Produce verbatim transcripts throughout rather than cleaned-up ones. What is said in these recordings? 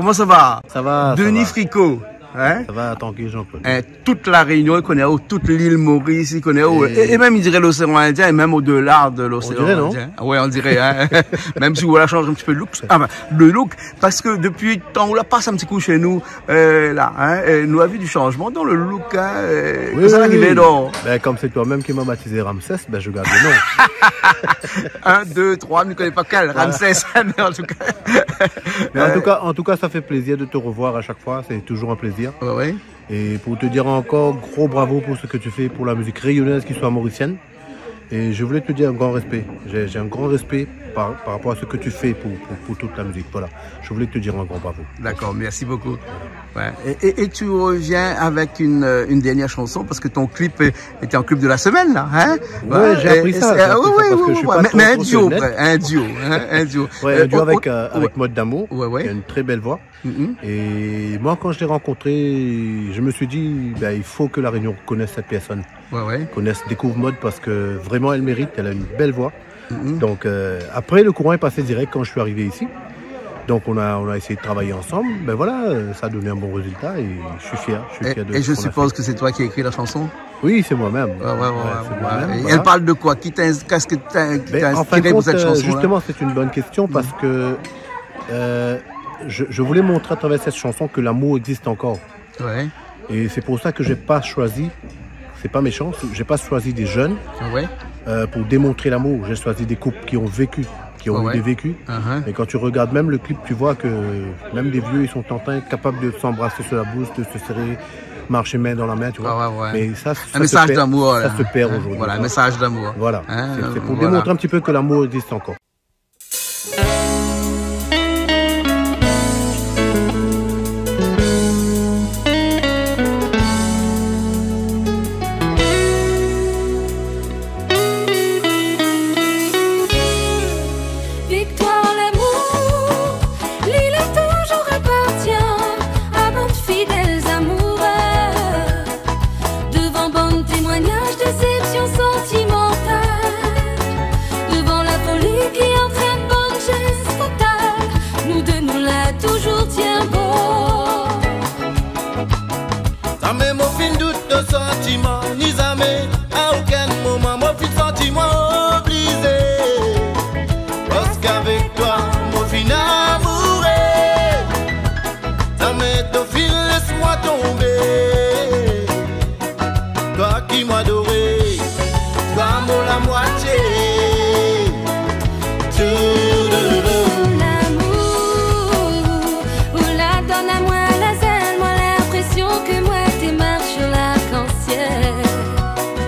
Koman sa va ? Sa va, sa va. Denis Fricot, hein ? Sa va, trankil, Jean-Claude. Hein, tout La Rényon i koné aou, tout lil Moris i koné aou. É, é mèm, mi diré, loséan Indien, é mèm odela de loséan Indien. On diré, non ? Ah ouais, on diré, hein. Mèm si ou la shanj in ti pé de look. Ah ben, le look, parske dopi tan ou la pas in ti kou shé nou, euh, la, hein, euh, nou la vi du shanjman dan le look, hein, euh, kosa la arivé, non ? Ben, kom sé toi mèm ki la batizé Ramsès, ben, mi gard le non. Un, deux, trois, mi koné pa kèl, Ramsès, mé an tou ka. Mé an tou ka, an tou ka, sa fé plézir de te revoir à chaque fois, c'est toujours un plaisir. Ouais, ouais. Et pour te dire encore gros bravo pour ce que tu fais pour la musique réunionnaise, qu'elle soit mauricienne. Et je voulais te dire un grand respect. J'ai, j'ai un grand respect par, par rapport à ce que tu fais pour, pour, pour toute la musique. Voilà. Je voulais te dire un grand bravo. D'accord, merci beaucoup. Ouais. Et, et, et tu reviens avec une, euh, une dernière chanson, parce que ton clip est, était en clip de la semaine, là, hein ? Ouais, j'ai appris ça, j'ai appris ça parce que je suis pas trop, trop sur le net. Mais, mais un duo, ouais, un duo, hein, un duo. Ouais, un duo avec, euh, avec Mode d'amour, qui a une très belle voix. Ouais, ouais, ouais. Mhm. Et moi, quand je l'ai rencontrée, je me suis dit, ben, il faut que La Réunion connaisse cette personne. Ouais, ouais. Connaisse, découvre Mode parce que vraiment, elle mérite, elle a une belle voix. Mhm. Donc, euh, après, le courant est passé direct quand je suis arrivé ici. Donc, on a, on a essayé de travailler ensemble. Ben voilà, euh, ça a donné un bon résultat et je suis fier, je suis fier de son affaire. Et, et je suppose que c'est toi qui as écrit la chanson ? Oui, c'est moi-même. Ouais, ouais, ouais, ouais, c'est moi-même, voilà. Et elle parle de quoi ? Qui t'a ins-, qu'est-ce que t'as, qui t'a inspiré pour cette chanson-là ? Ben, en fin de compte, euh, justement, c'est une bonne question parce que, euh, je, je voulais montrer à travers cette chanson que l'amour existe encore. Ouais. Et c'est pour ça que j'ai pas choisi, c'est pas méchant, c'est, j'ai pas choisi des jeunes, ah ouais, euh, pour démontrer l'amour. J'ai choisi des couples qui ont vécu, qui ont eu des vécus. Ouais, ouais. Uh-huh. Et quand tu regardes même le clip, tu vois que même des vieux, ils sont en train, capables de s'embrasser sur la bouche, de se serrer, marcher main dans la main, tu vois. Ah ouais, ouais. Mais ça, ça se perd aujourd'hui, tu vois. Un message d'amour, là, hein. Voilà, un message d'amour. Voilà. Hein, voilà. C'est, c'est pour démontrer un petit peu que l'amour existe encore. Victoire, l'amour, li lé toujour apartien a bann fidèl amouré. Devan bann témoignaz désépsion santimantal, devan la foli ki antrèn bann zès fatal, nou dé nou la toujour tienbo. Zamé mo fine dout de santiman, ni zamé a okin moman mo fine santi mwa oblizé. Parske avèk twa mo fine amouré. Zamé to fine lès mwa tonbé. Twa ki mo adoré, twa mo la moitié. Toudoudou. Lamour, ou la donn amwin la zèl, mwin linprésion ke mwin té marsh sir larkansièl.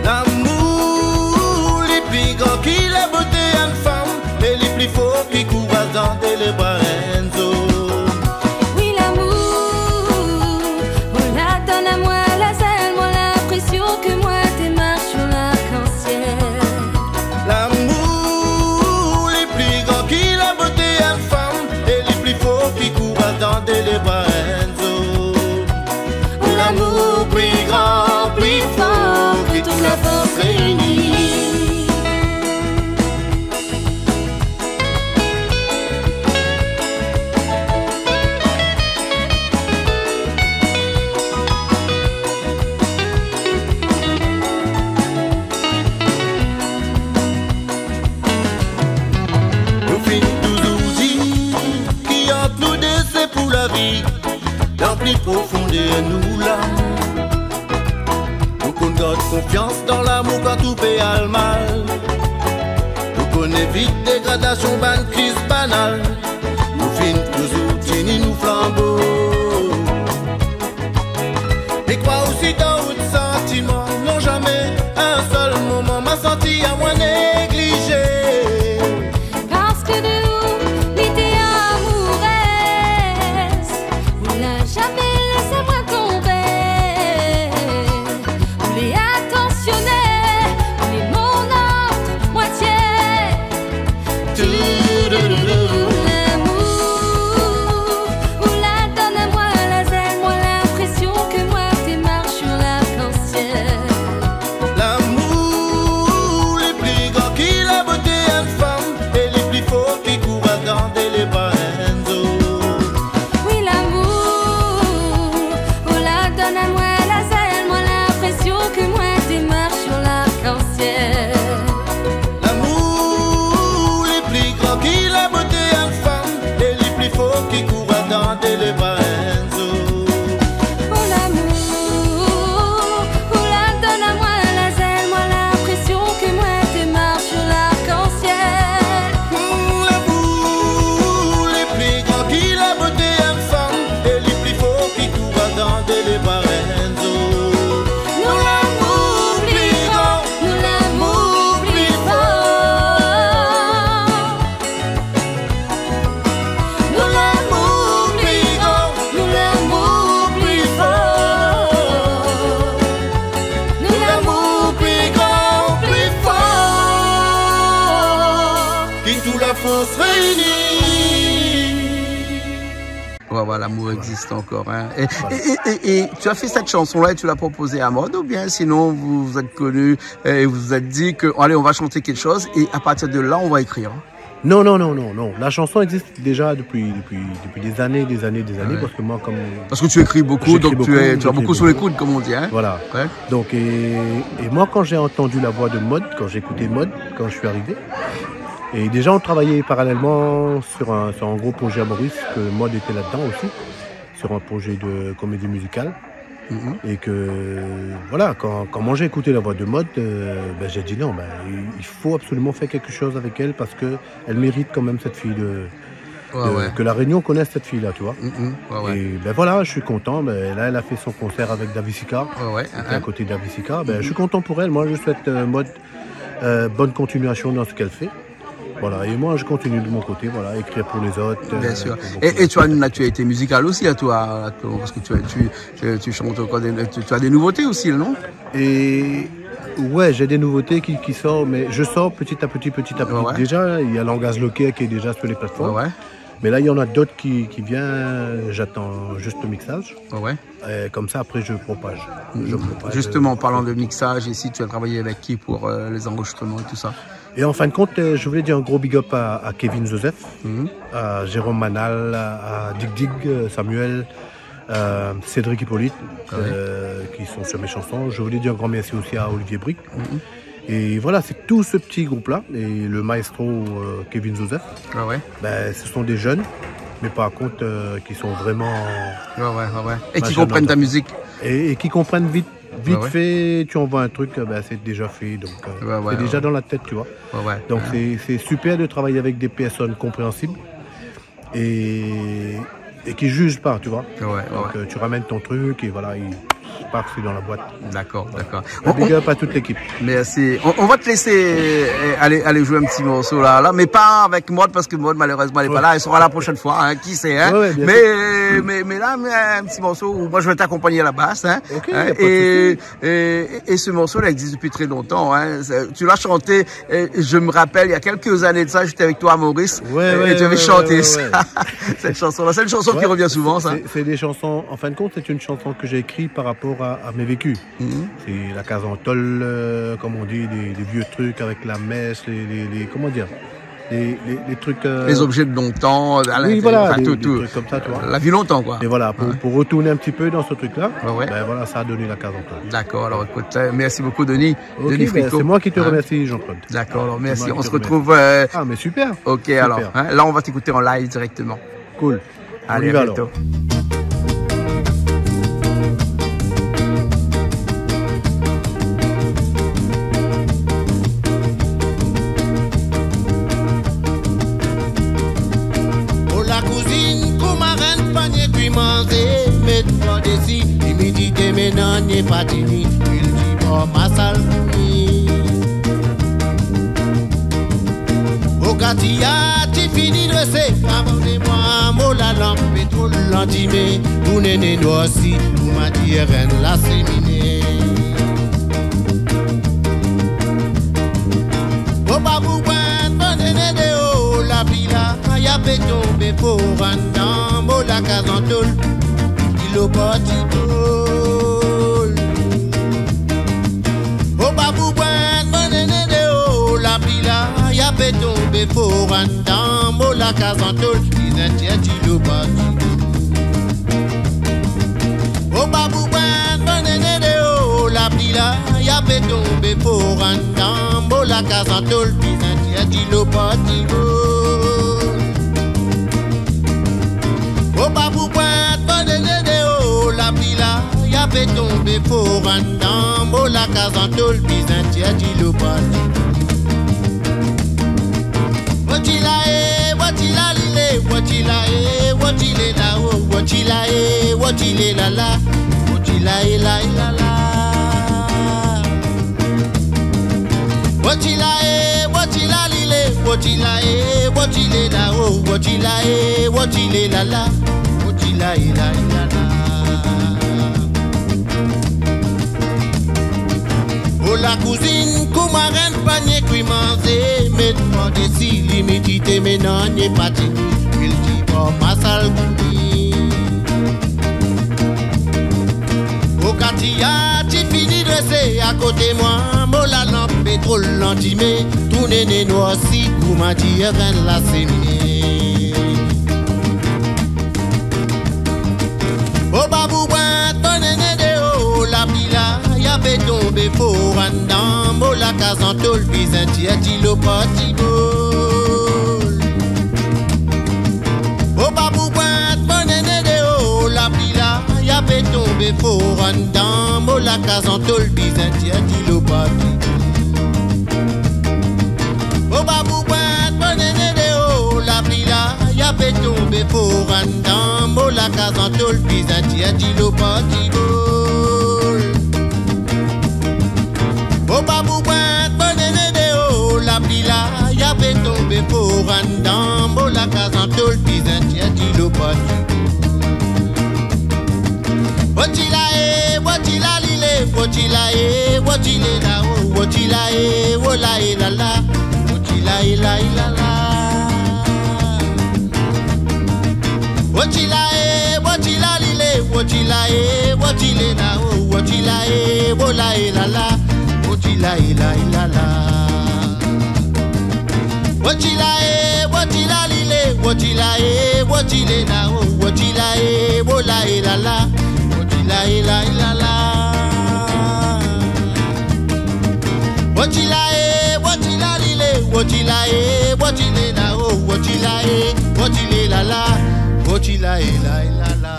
Lamour, li pli gran ki la boté in fanm, é li pli for ki kouraz dan dé lé bra in zom. Wi, lamour, ou la donn amwin la zèl, mwin linprésion ke mwin té marsh sir larkansièl. Lamour, li pli gran ki la boté in fanm, é li pli for ki kouraz dan dé lé bra in zom. Lamour pli gran, pli for ke tout la fors réini. Nou fine toujour di ki ant nou dé sé pou la vi. Dan pli profondèr nou lamour. Nou konn gard konfians dan lamour kan tout pé al mal. Nou konn évit dégradasion, bann kriz banal. Nou fine toujour tini nou flanbo. É krwar osi dan out santiman, non zamé in sèl moman ma santi amwin néglizé. Parske de ou mi té amourèz, ou la zamé lès amwin tonbé. Ou lé atansioné, ou lé mon ot moitié. Toudoudou. Lamour, ou la donn amwin la zèl, mwin linprésion ke mwin té marsh sir larkansièl. Lamour, li pli gran ki la boté in fanm, é li pli for ki kouraz dan dé lé bra in zom. Wi, lamour. Voilà, l'amour existe encore, hein. Et, voilà. Et, et, et, et tu as fait cette chanson-là et tu l'as proposée à Maud, ou bien sinon vous vous êtes connus et vous vous êtes dit que, allez, on va chanter quelque chose, et à partir de là, on va écrire, hein ? Non, non, non, non, non. La chanson existe déjà depuis, depuis, depuis des années, des années, des années, ouais, parce que moi, comme... Parce que tu écris beaucoup, j'écris donc tu beaucoup, es, tu as j'écris beaucoup sous les beaucoup. Coudes, comme on dit, hein ? Voilà. Ouais. Donc, et, et moi, quand j'ai entendu la voix de Maud, quand j'ai écouté Maud, quand je suis arrivé, et déjà, on travaillait parallèlement sur un, sur un gros projet à Maurice, que Maud était là-dedans aussi, sur un projet de comédie musicale. Mhm. Et que, voilà, quand, quand moi j'ai écouté la voix de Maud, euh, ben, j'ai dit non, ben, il, il faut absolument faire quelque chose avec elle parce que elle mérite quand même cette fille de, ouais, de, ouais, que La Réunion connaisse cette fille-là, tu vois. Mhm. Ouais, ouais. Et ben voilà, je suis content. Ben, là, elle a fait son concert avec Davissica. Ouais, ouais. C'était, hein, à côté de Davissica. Ben, je suis content pour elle. Moi, je souhaite, euh, Maud, euh, bonne continuation dans ce qu'elle fait. Voilà, et moi, je continue de mon côté, voilà, écrire pour les autres, euh, pour beaucoup d'autres. Bien sûr. Et, et tu as une actualité musicale aussi à toi, à toi, parce que tu as, tu, tu, tu chantes encore des, tu, tu as des nouveautés aussi, non ? Et ouais, j'ai des nouveautés qui, qui sortent, mais je sors petit à petit, petit à petit. Ouais, ouais. Déjà, il y a Langaz Loker qui est déjà sur les plateformes. Ouais, ouais. Mais là, il y en a d'autres qui, qui viennent, j'attends juste le mixage. Ouais, ouais. Euh, comme ça, après, je propage. Je propage, euh, voilà. Justement, en parlant de mixage, ici, tu as travaillé avec qui pour, euh, les enregistrements et tout ça ? Et en fin de compte, euh, je voulais dire un gros big up à, à Kevin Joseph, mhm, à Jérôme Manal, à, à Dig Dig, euh, Samuel, euh, Cédric Hippolyte, ah ouais, euh, qui sont sur mes chansons. Je voulais dire un grand merci aussi à Olivier Brique. Mhm. Et voilà, c'est tout ce petit groupe-là, et le maestro, euh, Kevin Joseph. Ah ouais. Ben, ce sont des jeunes, mais par contre, euh, qui sont vraiment... Ouais, ouais, ouais, ouais. Et qui comprennent ta musique. Et, et qui comprennent vite, vite fait, ouais, ouais, tu envoies un truc, euh, ben, c'est déjà fait, donc, euh, ouais, ouais, c'est déjà, ouais, dans la tête, tu vois. Ouais, ouais. Donc, ouais, c'est, c'est super de travailler avec des personnes compréhensibles et, et qui jugent pas, tu vois. Ouais, ouais. Donc, euh, tu ramènes ton truc et voilà, il part, c'est dans la boîte. D'accord, d'accord. Voilà. Un big up à toute l'équipe. Merci. On, on va te laisser, euh, aller, aller jouer un petit morceau là, là, mais pas avec Maud, parce que Maud, malheureusement, elle est pas là. Ouais. Elle sera la prochaine fois, hein, qui sait, hein. Ouais, ouais, bien sûr. Mais, mais, mais là, mais un petit morceau où moi, je vais t'accompagner à la basse, hein. Ok, y a pas de souci. Hein, et, et, et ce morceau-là existe depuis très longtemps, hein. C'est, tu l'as chanté, et je me rappelle, il y a quelques années de ça, j'étais avec toi à Maurice, ouais, et, ouais, et tu avais chanté ça. Ouais, ouais, ouais. Cette chanson-là, c'est une chanson qui revient souvent, ça. Ouais, c'est, c'est, c'est des chansons, en fin de compte, c'est une chanson que j'ai écrite par rapport à, à mes vécus. Mhm. C'est la case en tôle, euh, comme on dit, les, les vieux trucs avec la mèche, les, les, les, comment dire, les, les, les trucs, euh... Les objets de longtemps, euh, oui, voilà, enfin, des, tout, des trucs comme ça, tu vois. La vie longtemps, quoi. Et voilà, pour, ouais, pour retourner un petit peu dans ce truc-là, ouais, ouais, ben voilà, ça a donné la case en tôle. D'accord, alors écoute, euh, merci beaucoup, Denis. Ok, Denis Fricot, ben, c'est moi qui te remercie, Jean-Claude. Hein ? D'accord, alors merci. C'est moi qui te remercie. On se retrouve, euh... Ah, mais super. Ok, super. Alors, hein, là, on va t'écouter en live directement. Cool. Allez, à bientôt. On y va alors. O la kouzine, kou marène, panié kui manzé, mèt doi dési, imidité mé nan nié pa tini, luil di bor ma sal kouni. O gatiya, ti fini drésé, avan de mwa, mo la lanp pétrol landimé, pou néné nosi, pou ma di èvèn la séminé. O babou bwèn, bon néné déor, lapli la, ya pé tonbé fo, randan, mo la kaz an tol, di lo bor di tol. O babou bwèn, bon néné déor, lapli la, ya pé tonbé fo, randan, mo la kaz an tol, bizin tièr di lo bor di tol. O babou bwèn, bon néné déor, lapli la, ya pé tonbé fo, randan, mo la kaz an tol, bizin tièr di lo bor di tol. O babou bwèn, bon néné déor, lapli la, ya pé tonbé fo, randan, mo la kaz an tol, bizin tièr di lo bor di tol. Wotila é, wotila lilé, wotila é, wotilé la o, wotila é, wotilé la la, wotila é la é la la. Wotila é, wotila lilé, wotila é, wotilé la o, wotila é, wotilé la la, wotila é la é la la. O la kouzine, kou marène, panié kui manzé, mèt doi dési, imidité mé nan nié pa tini, luil di bor ma sal kouni. Koté moin, mo la lanp pétrol lantimé, tou néné noirsi, koman dir, grin la séminé. O pa pou pwint, mo néné déor, lapli la, la fé tonbé for andan, mo la kaz an tol, bizin tir dilo pa ti bol. O pa pou pwint, mo néné déor, lapli la, la fé tonbé for andan, mo la kaz an tol, bizin tir dilo pa ti bol. O pa pou pwint, mo néné déor, lapli la, la fé tonbé for andan, mo la kaz an tol, bizin tir dilo pa ti bol. O pa pou pwint, mo néné déor, lapli la, la fé tonbé for andan, mo la kaz an tol, bizin tir dilo pa ti bol. Woti la é, woti la li lé, woti la é, woti lé la o, woti la é, o la é la la, woti la é la é la la. Woti la é, woti la li lé, woti la é, woti lé la o, woti la é, o la é la la, woti la é la é la la. Woti la é, woti la li lé, woti la é, woti lé la o, woti la é, o la é la la, woti la é la é la la. Woti la é, woti la li lé, woti la é, woti lé la o, woti la é, woti lé la la, woti la é la é la la.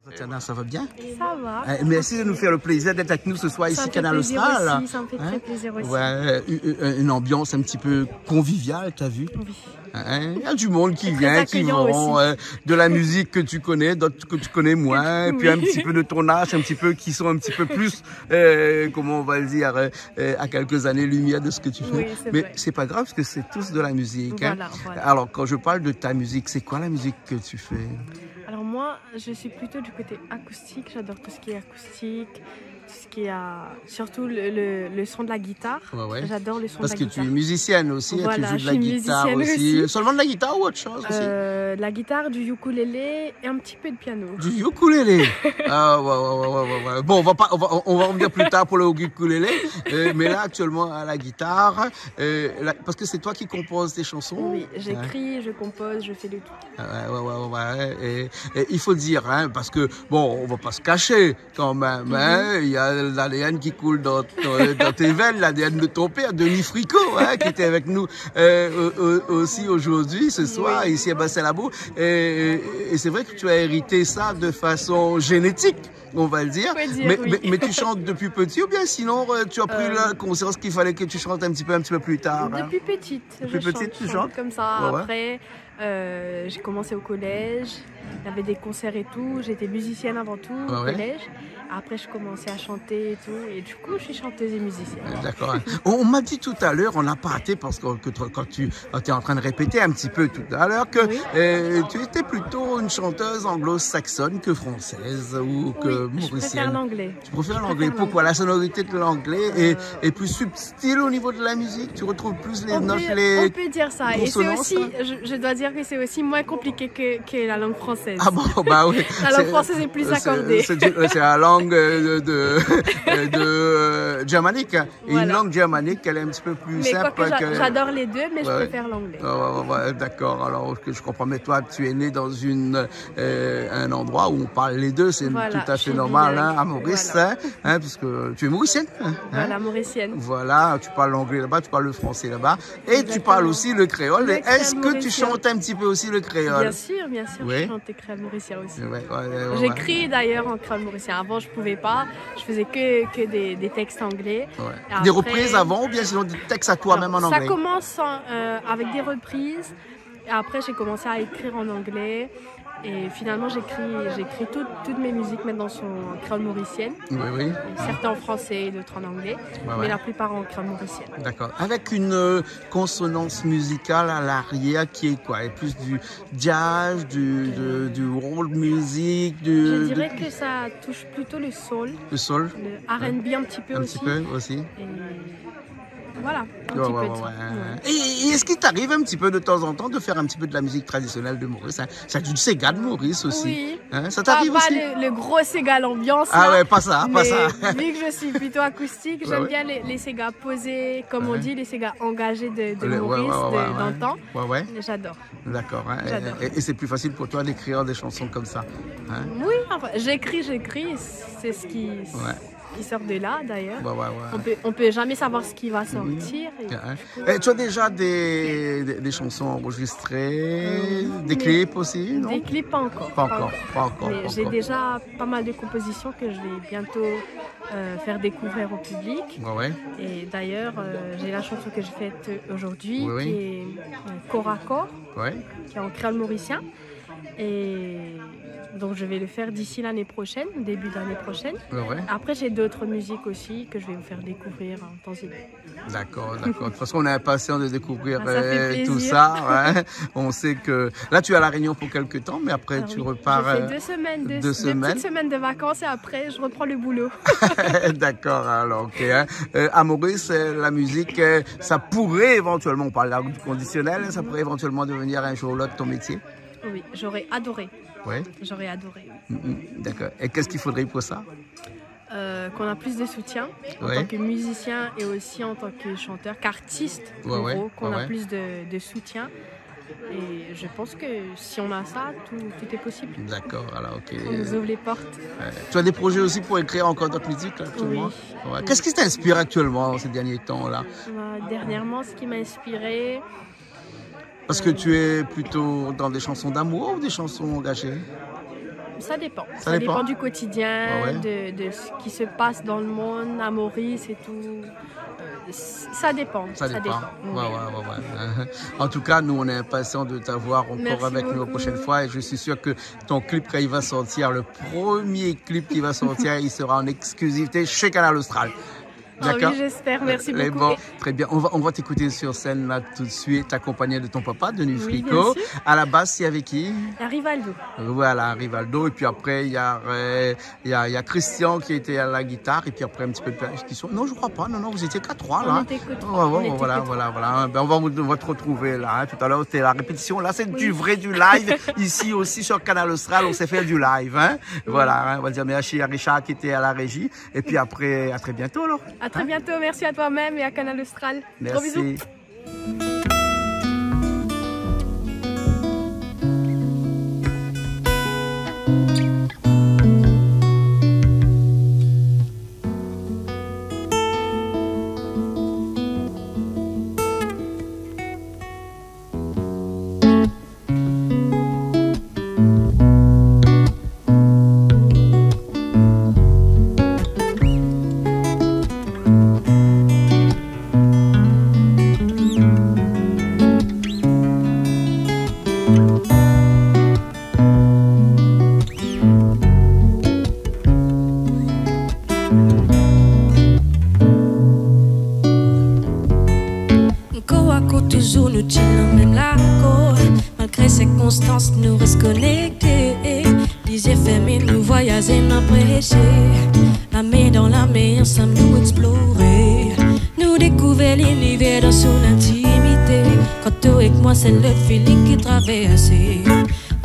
Tatiana, ça va bien ? Ça va. Euh, merci de nous faire le plaisir d'être avec nous ce soir ici, Canal Austral. Ça me fait plaisir aussi, ça me fait très plaisir aussi. Hein ? Ouais, euh, euh, une ambiance un petit peu conviviale, t'as vu ? Oui. Hein ? Il y a du monde qui vient, qui vont, euh, de la musique que tu connais, d'autres que tu connais moins, et puis un petit peu de ton âge, un petit peu, qui sont un petit peu plus, euh, comment on va le dire, euh, euh, à quelques années-lumière de ce que tu fais. Oui, c'est vrai. Mais c'est pas grave, parce que c'est tous de la musique, hein. Voilà, voilà. Alors, quand je parle de ta musique, c'est quoi la musique que tu fais ? Alors moi, je suis plutôt du côté acoustique. J'adore tout ce qui est acoustique, tout ce qui a, surtout le, le, le son de la guitare. Ouais, ouais. J'adore le son de la guitare. Parce que tu es musicienne aussi, hein, tu joues de la guitare aussi. Voilà, je suis musicienne aussi. Seulement de la guitare ou autre chose aussi ? Euh, de la guitare, du ukulélé et un petit peu de piano. Du ukulélé ? Ah, ouais, ouais, ouais. Bon, on va pas, on va, on va revenir plus tard pour le ukulélé, euh, mais là, actuellement, à la guitare, euh, la, parce que c'est toi qui composes tes chansons ? Oui, j'écris, je compose, je fais de tout. Ah, ouais, ouais, ouais, ouais, ouais. Et, et il faut dire, hein, parce que, bon, on va pas se cacher, quand même, hein, il y a l'A D N qui coule dans, dans, dans tes veines, l'A D N de ton père, Denis Fricot, hein, qui était avec nous, euh, euh, euh, aussi aujourd'hui, ce soir, ici à Bassin Labou. Et, et, et c'est vrai que tu as hérité ça de façon génétique, on va le dire. Mais, mais, mais tu chantes depuis petit, ou bien sinon, euh, tu as pris la conscience qu'il fallait que tu chantes un petit peu, un petit peu plus tard, hein ? Depuis petite, je chante, je chante comme ça. Depuis petite, tu chantes ? Ouais, ouais. Après, Euh, j'ai commencé au collège, il y avait des concerts et tout. J'étais musicienne avant tout au collège. Ouais, ouais. Après, je commençais à chanter et tout. Et du coup, je suis chanteuse et musicienne. Euh, d'accord. On, on m'a dit tout à l'heure, en aparté, parce que, que tu, quand tu, quand tu es en train de répéter un petit peu tout à l'heure, que, euh, tu étais plutôt une chanteuse anglo-saxonne que française ou que mauricienne. Oui, je préfère l'anglais. Tu préfères l'anglais. Je préfère l'anglais. Pourquoi ? La sonorité de l'anglais est, euh, est plus subtile au niveau de la musique, tu retrouves plus les notes, les consonances, hein ? On peut, on peut dire ça. Et c'est aussi, je, je dois dire que c'est aussi moins compliqué que, que la langue française. Ah bon, bah oui. La langue française est plus accordée. C'est, c'est, c'est la langue, euh, de, de, euh, de, euh, germanique, hein. Voilà. Et une langue germanique, elle est un petit peu plus simple que... Mais quoique j'a-, j'adore les deux, mais je préfère l'anglais. Ouais, ouais, ouais, ouais, d'accord. Alors que je comprends. Mais toi, tu es née dans une euh, un endroit où on parle les deux, c'est tout à fait normal, hein, à Maurice, hein, parce que tu es mauricienne, hein. Voilà, je suis de Maurice. Voilà, mauricienne. Voilà, tu parles l'anglais là-bas, tu parles le français là-bas, et tu parles aussi le créole. Exactement. Le créole mauricien. Est-ce que tu chantes un petit peu aussi le créole ? Bien sûr, bien sûr, je chante créole mauricien aussi. Ouais, ouais, ouais, ouais. J'écris d'ailleurs en créole mauricien. Avant, je pouvais pas, je faisais que, que des, des textes anglais. Ouais. Et après... Des reprises avant, ou bien sinon des textes à toi-même en anglais ? Alors, ça commence en, euh, avec des reprises. Et après, j'ai commencé à écrire en anglais. Et finalement, j'écris, j'écris tout, toutes mes musiques maintenant sont en créole mauricienne. Oui, oui. Certains en français, d'autres en anglais. Ouais, ouais. Mais la plupart en créole mauricienne. D'accord. Avec une, euh, consonance musicale à l'arrière qui est quoi ? Et plus du jazz, du, de, du world music, du, du... Je dirais que ça touche plutôt le soul. Le soul. Le R and B un petit peu aussi. Ouais. Un petit peu aussi. Et Voilà, un petit peu de ça. Ouais, ouais, ouais. Et, et est-ce qu'il t'arrive un petit peu de temps en temps de faire un petit peu de la musique traditionnelle de Maurice, hein ? C'est du séga de Maurice aussi. Oui. Hein, ça t'arrive aussi ? Pas, pas le, le gros séga l'ambiance, là, mais vu que je suis plutôt acoustique, j'aime bien les, les ségas posés, comme on dit, les ségas engagés de, de Maurice, de, d'antan. Ah ouais, pas ça, pas ça. Ouais, ouais. Ouais, ouais. J'adore. D'accord, hein. J'adore. Et, et, et c'est plus facile pour toi d'écrire des chansons comme ça, hein ? Oui, enfin, j'écris, j'écris, c'est ce qui, qui sort de là, d'ailleurs. Ouais, ouais, ouais. On peut, on peut jamais savoir ce qui va sortir, et du coup, euh, tu as déjà des, des, des chansons enregistrées, des clips aussi, non ? Euh, oui, mais des clips, pas encore. Pas encore, pas encore, pas encore. Mais j'ai déjà pas mal de compositions que je vais bientôt euh, faire découvrir au public. Ouais, ouais. Et d'ailleurs, euh, j'ai la chanson que je fête aujourd'hui, qui est, euh, Corps à corps, qui est en créole mauricien. Et donc, je vais le faire d'ici l'année prochaine, début d'année prochaine. Ouais, ouais. Après, j'ai d'autres musiques aussi que je vais vous faire découvrir en temps et lieu. D'accord, d'accord. Parce qu'on est impatient de découvrir, euh, tout ça, hein. Ah, ça fait plaisir. On sait que là, tu es à La Réunion pour quelque temps, mais après, tu repars, euh, deux semaines. Ah oui, je fais deux semaines, deux, deux petites semaines de vacances et après, je reprends le boulot. D'accord, alors, ok, hein. Euh, à Maurice, euh, la musique, euh, ça pourrait éventuellement, on parle là du conditionnel, hein, ça pourrait éventuellement devenir un jour ou l'autre ton métier ? Oui, j'aurais adoré. Ouais. J'aurais adoré, oui. Mm, mm, d'accord. Et qu'est-ce qu'il faudrait pour ça ? Euh, qu'on a plus de soutien en tant que musicien et aussi en tant que chanteur, qu'artiste, en gros, qu'on a plus de, de soutien. Et je pense que si on a ça, tout, tout est possible. D'accord, alors, ok. On nous ouvre les portes. Ouais. Tu as des projets aussi pour écrire encore d'autres musiques, là, actuellement ? Oui. Ouais. Qu'est-ce qui t'inspire actuellement, ces derniers temps, là ? Euh, dernièrement, ce qui m'a inspiré, Parce que tu es plutôt dans des chansons d'amour ou des chansons engagées ? Ça dépend. Ça dépend ? Ça dépend du quotidien, de, de ce qui se passe dans le monde, à Maurice et tout. Euh, c-, ça dépend. Ça dépend. Ça dépend. Ouais, ouais, ouais, ouais. En tout cas, nous, on est impatients de t'avoir encore avec nous la prochaine fois. Merci beaucoup. Et je suis sûr que ton clip, quand il va sortir, le premier clip qui va sortir, il sera en exclusivité chez Kanal Austral. Ah oui, j'espère. D'accord. Merci beaucoup. Euh, bon, très bien. On va, on va t'écouter sur scène là tout de suite, accompagné de ton papa, Denis Fricot. Oui, bien sûr. À la basse, c'est avec qui ? Il y a Rivaldo. Voilà, Rivaldo. Et puis après, il y a, euh, il y a, il y a Christian qui était à la guitare. Et puis après, un petit peu de percussion. Non, je crois pas. Non, non, vous étiez qu'à trois, là. On était que trois. Ouais, ouais, voilà, voilà, voilà. Ben, on va, on va te retrouver là, hein, tout à l'heure. C'était la répétition. Là, c'est du vrai, du live. Oui. Ici aussi, sur Kanal Austral, on sait faire du live, hein. Oui. Voilà, hein. On va dire merci à Richard qui était à la régie. Et puis après, à très bientôt, alors. À très bientôt. Hein ? Merci à toi-même et à Kanal Austral. Gros bisous. Merci. Ko a ko, touzour nou tien la mèm lakoz. Malgré sirkonstans, nou rès konèkté. Lizié fèrmé, nou voyazé, nou apréshié. La min dan la min, ansanm nou èksploré. Nou dékouvèr linivèr dan son intimité. Kan ou èk moin, sé le feeling ki travèrsé.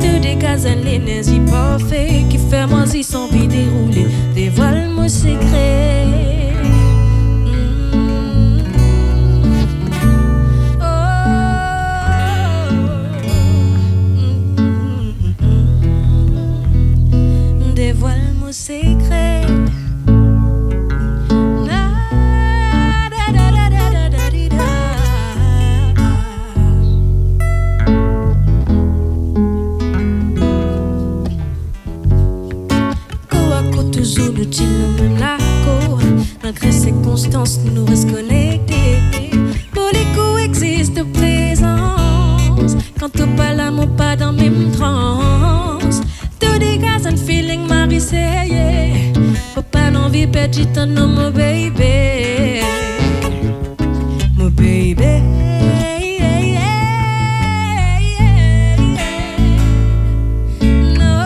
Ou dégaz in lénèrzi parfé ki fé moin zis anvi déroulé. Dévoil mon sekré. Mm. Oh. Mm. Dévoil mon sekré. Na, da, da, da. Ko a ko, touzour nou tien la mèm lakoz. Malgré sirkonstans, nou rès konèkté. Pou lé kou égzis an prézans. Kan ou pa la, moin pa dan mèm trans. Ou dégaz in feeling marsèyé. Moin pa anvi pèrd tan, non, mon baby. Mon baby. Non.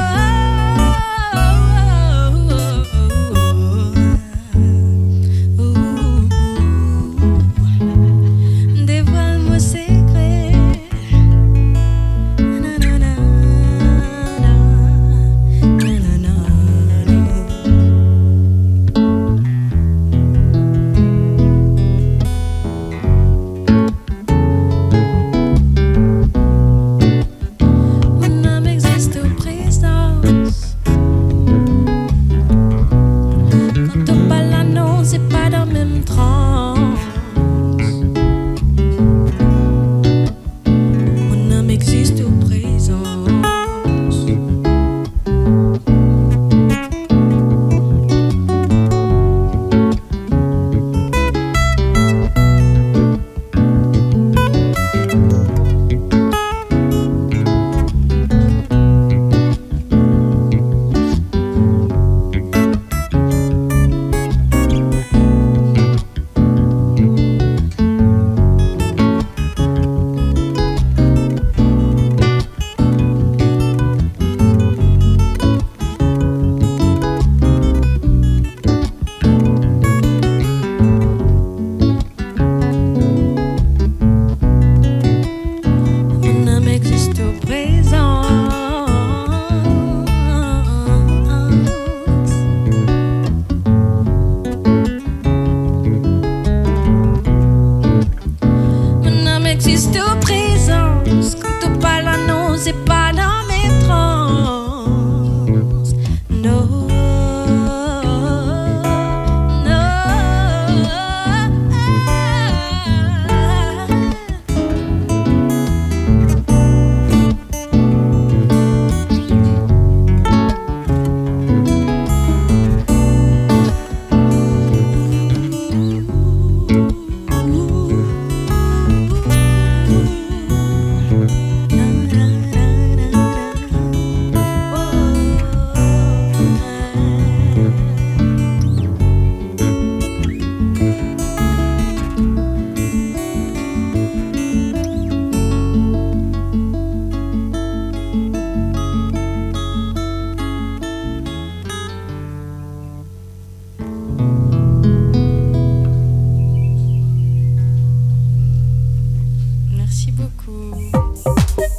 Coucou.